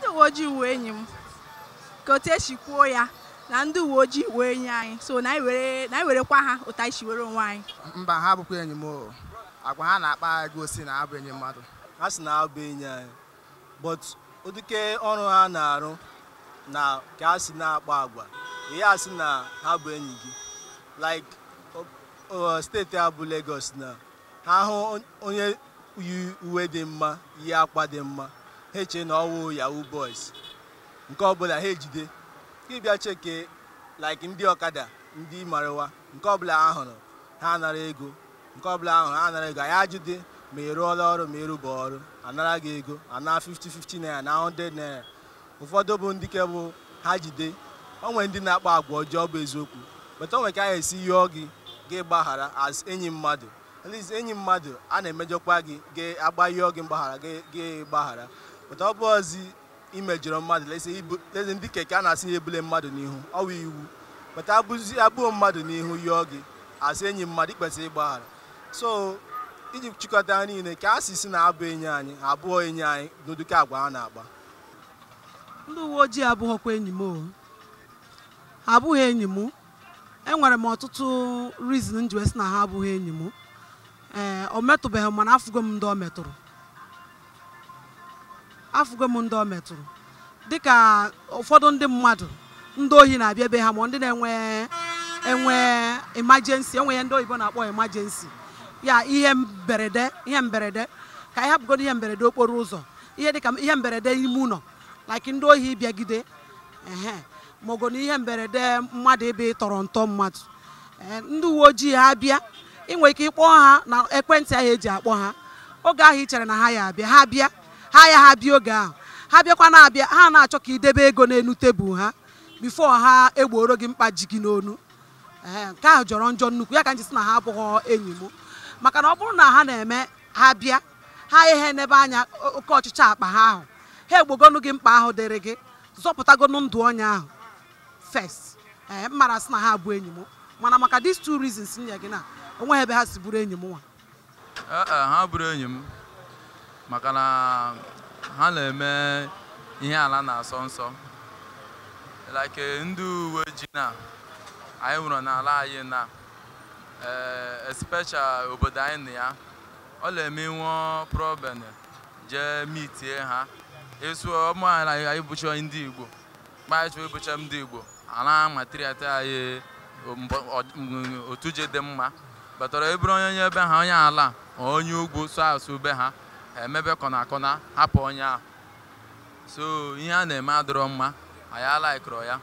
Ndị uwe ojii wee enyi m, ka otu esi kwuo ya na ndị uwe ojii wee enyi anyị, so na anyị werekwa ha otu anyị si were onwe anyị. Mba, ha abụkwa enyi m o. Agwa ha na-akpa gosi na abụ enyi mmadụ. Ha si na abụ enyi anyị, but ụdịke ọrụ ha na-arụ na ka ha si na-akpa agwa, ihe a sị na ha bụ enyi gị. Like steeti a bụ Lagos, na ha hụ onye yi uwe dị mma, yi akwa dị mma, ha eche na ọwụ Yahoo boys. Nke ọbụla ha ejide ka ịbịa cheke, like ndị ọkada, ndị marawa, nke ọbụla ha hụrụ ha anara ego, nke ọbụla ha hụrụ ha anara ego. Anyị ajụde ma ị rụọla ọrụ ma ịrụba ọrụ, anara gị ego, ana 50-50 naira na 100 naira. Ụfọdụ bụ ndị ke bụ ha jide o nwere ndị na-akpa agwa ọjọọ, bụ eziokwu, but o nwere ka a esi yọọ gị gị gbaghara as enyi mmadụ. At least enyi mmadụ a na-emejọkwa gị, gị agba yọọ gị mgbaghara, gị gbaghara. But ọ bụ ozi imejọrọ mmadụ, lese ndị keke a na-asị ya ebule mmadụ n'ihu, ọ bụ iwu. But abụzi abụọ mmadụ n'ihu yọọ gị as enyi mmadụ, ị kwesịrị ịgbaghara. So iji chịkọta ha niile, ka a si na abụ enyi anyị, abụọ enyi anyị n'ụdịka agwa ha na-akpa. Ndị uwe ojii abụghịkwa enyi m o, ha abụghị enyi m. Enwere m ọtụtụ reason m ji wee sị na ha abụghị enyi m. Ee, o metụbeghị m, mana afụgo m ndị o metụrụ, afụgo m ndị o metụrụ, dịka ụfọdụ ndị mmadụ, ndị ohi na-abịa ebe ha, ma ndị na-enwe enwe emergency, enwe ihe ndị oyibo na-akpọ emergency, ya ihe mberede, ihe mberede, ka anyị hapụgodo ihe mberede okporo ụzọ, ihe dịka ihe mberede ime ụlọ, like ndị ohi bịagide ehe, maọgụ na ihe mberede mmadụ ebe tọrọ ntọ mmadụ. Ee, ndị uwe ojii ha bịa, ị nwere ike ịkpọ ha na ekwentị ahụ eji akpọ ha oge ahụ ị chere na ha ya abịa, ha bịa, ha ya ha bịa oge ahụ, ha bịakwa na-abịa, ha na-achọ ka idebe ego n'elu tebụl ha before ha egboro gị mkpa ji gị n'onu. Ee, nke ahụ jọrọ njọ nnukwu. Ya ka m ji sị na ha abụghị enyi m, maka na ọ bụrụ na ha na-eme ha bịa, ha ihe n'ebe anya oke ọchịchọ akpa ha ahụ, ha egbogonu gị mkpa ahụ dịrị gị, zọpụtagonu ndụ onye ahụ first. Ee, m mara sị na ha abụ enyi m, mana maka these two reasons nye gị na onweghị ebe ha si bụrụ enyi m nwa. Ee, ha bụrụ enyi m maka na ha na-eme ihe ala na-asọ nsọ, like ndị uwe ojii na anyị nwụrụ n'ala anyị na ee, especially obodo anyị na ya, ọ na-eme nwe problem, jee mitie ha esu ọmụ anyị. Anyị bụcha ndị Igbo, mgbe anyị chọrọ ịbụcha ndị Igbo ala matriata anyị otu je dị mma batara eburu onye nye ebe ha, onye ala, onye ugwu sụ asụ be ha, emebe kọna kọna, hapụ onye ahụ. So ihe a na-eme adịrọ mma, anyị alaikọrọ ya.